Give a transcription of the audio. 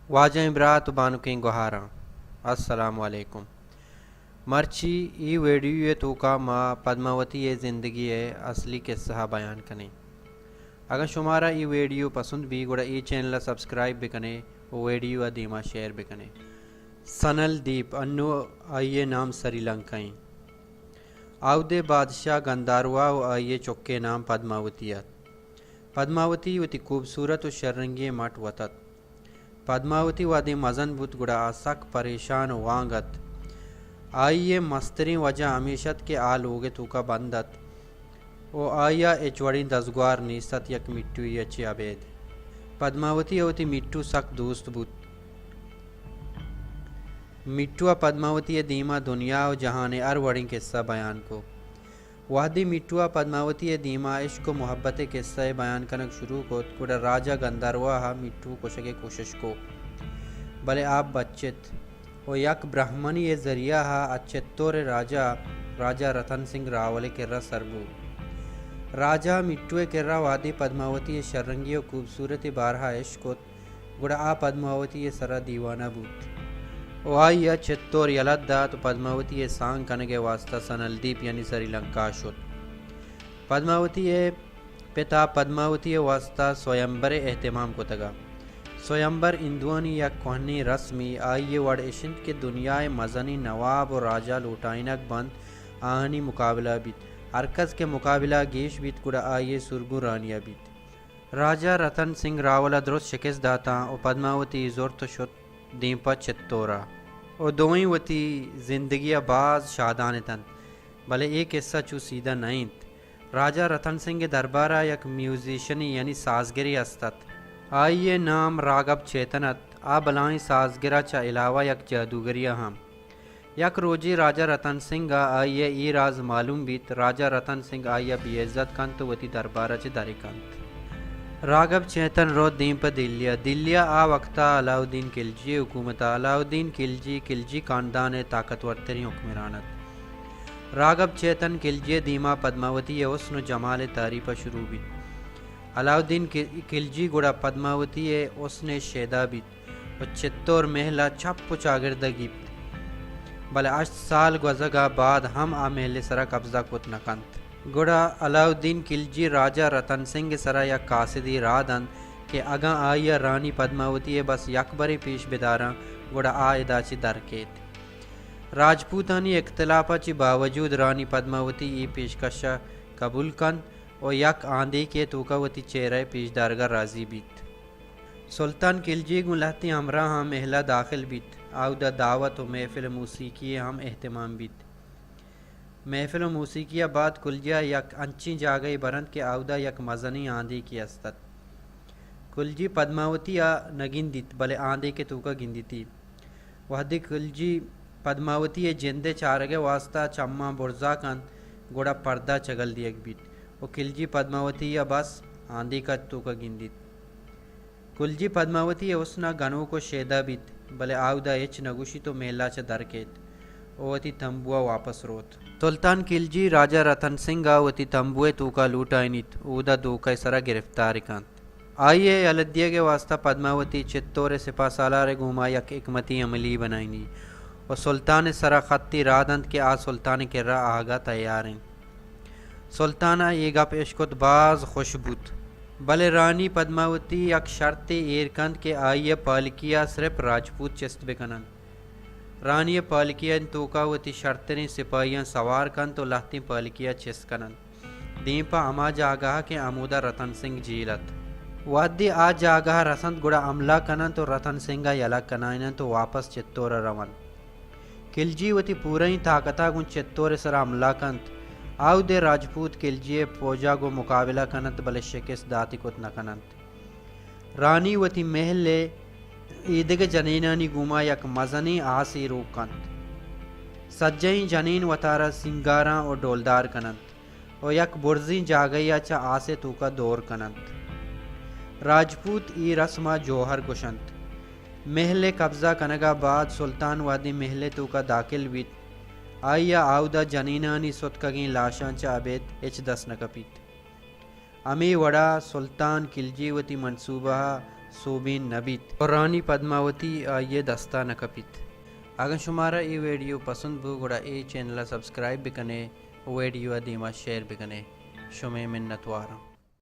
واجہیں برات و بانکیں گوھاراں، السلام علیکم۔ مرچی ای ویڈیو ءِ توکا ما پدماوتی ءِ زندگی ءِ اصلی قصہ ءَ بیان کنیں۔ اگاں شمارا ای ویڈیو پسند بی گڑا ای چینل ءَ سبسکرائب بکنے و ویڈیو ءَ دیما شیئر بکنے۔ سنل دیپ، انو آئی ءِ نام سری لنکا ایں۔ آودے بادشاہ گندھاروا و آئی ءِ چکے نام پدماوتی ات۔ پدماوتی وتی خوبصورت و شررنگیں مٹ وت ات۔ پدماوتی وھدے مزن بوت گڑا آ سک پریشان و وانگ ات۔ آئی ءِ مستریں وجہ ہمیش ات کہ آ لوگ ءِ توکا بند ات و آئی ءَ ہچ وڑیں دزگوھار نیست ات یک مٹوے ءَ چہ ابید۔ پدماوتی ءَ وتی مٹو سک دوست بوت۔ مٹو ءَ پدماوتی ءِ دیما دنیا و جہان ءِ ہر وڑیں قصہ بیان کو۔ وھدے مٹو ءَ پدماوتی ءِ دیما عشق و محبت ءِ قصہ ءِ بیان کنگ شروع کت، گڑا راجہ گندھاروا ءَ مٹو کشگ ءِ کوشش کو، بلے آ بچت و یک برہمنے ءِ ذریعہ ءَ آ چتور ءِ راجہ، راجہ رتن سنگھ راول ءِ کرا سر بو۔ راجہ مٹو ءِ کرا وھدے پدماوتی ءِ شررنگی و خوبصورتی ءِ بارہ ءَ اش کت، گڑا آ پدماوتی ءِ سرا دیوانہ بوت و آئی ءَ چتور یلہ دات و پدماوتی ءِ سانگ کنگ ءِ واسطہ سنلدیپ یعنی سری لنکا شت۔ پدماوتی ءِ پت ءَ پدماوتی ءِ واسطہ سویمبر ءِ اہتمام کتگ ات۔ سویمبر ہندوانی یک کوہنیں رسمے، آئی ءِ وڑ اش انت کہ دنیا ءِ مزنیں نواب و راجہ لوٹائینگ بنت، آہانی مقابلہ بیت۔ ہرکس کہ مقابلہ ءَ گیش بیت گڑا آئی ءِ سور گوں رانی ءَ بیت۔ راجہ رتن سنگھ راول ءَ درست شکست داتاں و پدماوتی زرت و شت دیم پہ چتور ءَ و دوئیں وتی زندگی ءَ باز شادان اتنت۔ بلے اے قصہ چو سیدھا نہ انت۔ راجہ رتن سنگھ ءِ دربار ءَ یک میوزیشنے یعنی سازگرے است ات۔ آئی ءِ نام راگب چیتن ات۔ آ بلاہیں سازگر ءَ چہ علاوہ یک جادوگرے ءَ ہم۔ یک روچے راجہ رتن سنگھ ءَ آئی ءِ اے راز معلوم بیت، راجہ رتن سنگھ آئی ءَ بے عزت کنت و وتی دربار ءَ چہ درے کنت۔ راگب چیتن روت دیم پہ دلی ءَ۔ دلی ءَ آ وقت ءَ علاؤالدین کلجی ءِ حکومت ءَ۔ علاؤالدین کلجی، کلجی خاندان ءِ طاقتورتریں حکمران ات۔ راگب چیتن کلجی ءِ دیما پدماوتی ءِ حسن و جمال ءِ تعریف ءَ شروع بیت۔ علاؤالدین ک-، کلجی گڑا پدماوتی ءِ حسن ءِ شیدا بیت۔ و چتور محل ءَ چپ و چاگرد ءَ گیپت، بلے ہشت سال گوزگ ءَ بعد ہم آ محل ءِ سرا قبضہ کت نہ کنت۔ گڑا علاؤالدین کلجی راجہ رتن سنگھ ءِ سرا یک قاصدے راہ دنت کہ اگاں آئی ءَ رانی پدماوتی ءَ بس یک برے پیش بداراں، گڑا آ ادا چہ در کیت۔ راجپوتانی اختلاف ءَ چہ باوجود رانی پدماوتی اے پیشکش ءَ قبول کنت و یک آندیکے ءِ توکا وتی چہرہ ءِ پیش دارگ ءَ راضی بیت۔ سلطان کلجی گوں لہتیں ہمراہاں محل ءَ داخل بیت۔ آودا دعوت و محفل موسیقی ءِ ہم اہتمام بیت۔ محفل و موسیقی ءَ بعد کلجی ءَ یک انچیں جاگہے برنت کہ آودا یک مزنیں آندیکے است ات۔ کلجی پدماوتی ءَ نہ گندیت، بلے آندیک ءِ توکا گندیتی۔ وہدے کلجی پدماوتی ءِ جند ءِ چارگ ءِ واستا چماں برزا کنت، گڑا پردہ چگل دیگ بیت و کلجی پدماوتی ءَ بس آندیک ءِ توکا گندیت۔ کلجی پدماوتی ءِ حسن ءَ گنوک و شیدا بیت، بلے آودا ہچ نہ گوشیت و محل ءَ چہ در کیت و وتی تمبو ءَ واپس روت۔ سلطان کلجی راجہ رتن سنگھ ءَ وتی تمبو ءِ توکا لوٹائینیت، اودا دھوکہ ءِ سرا گرفتار کنت۔ آئی ءِ یلہ دیگ ءِ واستا پدماوتی چتور ءِ سپاہ سالار ءِ گوما یک حکمتی عملی بنائینی و سلطان ءِ سرا خطے راہ دنت کہ آ سلطان ءِ کرا آہگ ءَ تیار انت۔ سلطان ءَ اے گپ اشکت باز خوش بوت، بلے رانی پدماوتی یک شرطے ایر کنت کہ آئی ءِ پالکی ءَ صرف راجپوت چست بکننت۔ رانی ءِ پالکی ءِ توکا وتی شرتریں سپاہیاں سوار کنت و لہتیں پالکی ءَ چست کننت دیم پہ ہما جاگہ ءَ کہ ہمودا رتن سنگھ جیل ات۔ وہدے آ جاگہ ءَ رسنت گڑا حملہ کننت و رتن سنگھ ءَ یلہ کنائیننت و واپس چتور ءَ رونت۔ کلجی وتی پورئیں طاقت ءَ گوں چتور ءِ سرا حملہ کنت۔ آودے راجپوت کلجی ءِ پوج ءَ گوں مقابلہ کننت، بلے شکست داتی کت نہ کننت۔ رانی وتی محل ءِ ایدگہ جنینانی گوما یک مزنیں آسے روک کنت۔ سجہیں جنین وتارا سینگاراں و ڈولدار کننت و یک برزیں جاگہے ءَ چہ آس ءِ توکا دور کننت۔ راجپوت اے رسم ءَ جوہر گوشنت۔ محل ءِ قبضہ کنگ ءَ بعد سلطان وہدے محل ءِ توکا داخل بیت، آئی ءَ آودا جنینانی ستکگیں لاشاں چہ ابید ہچ دست نہ کپیت۔ ہمے وڑا سلطان کلجی وتی منصوبہ ءَ سوبین نہ بیت و رانی پدماوتی آئی ءِ دست ءَ نہ کپیت۔ اگاں شمارا اے ویڈیو پسند بو گڑا اے چینل ءَ سبسکرائب بکنے و ویڈیو ءَ دیما شیئر بکنے۔ شمئے منتواراں۔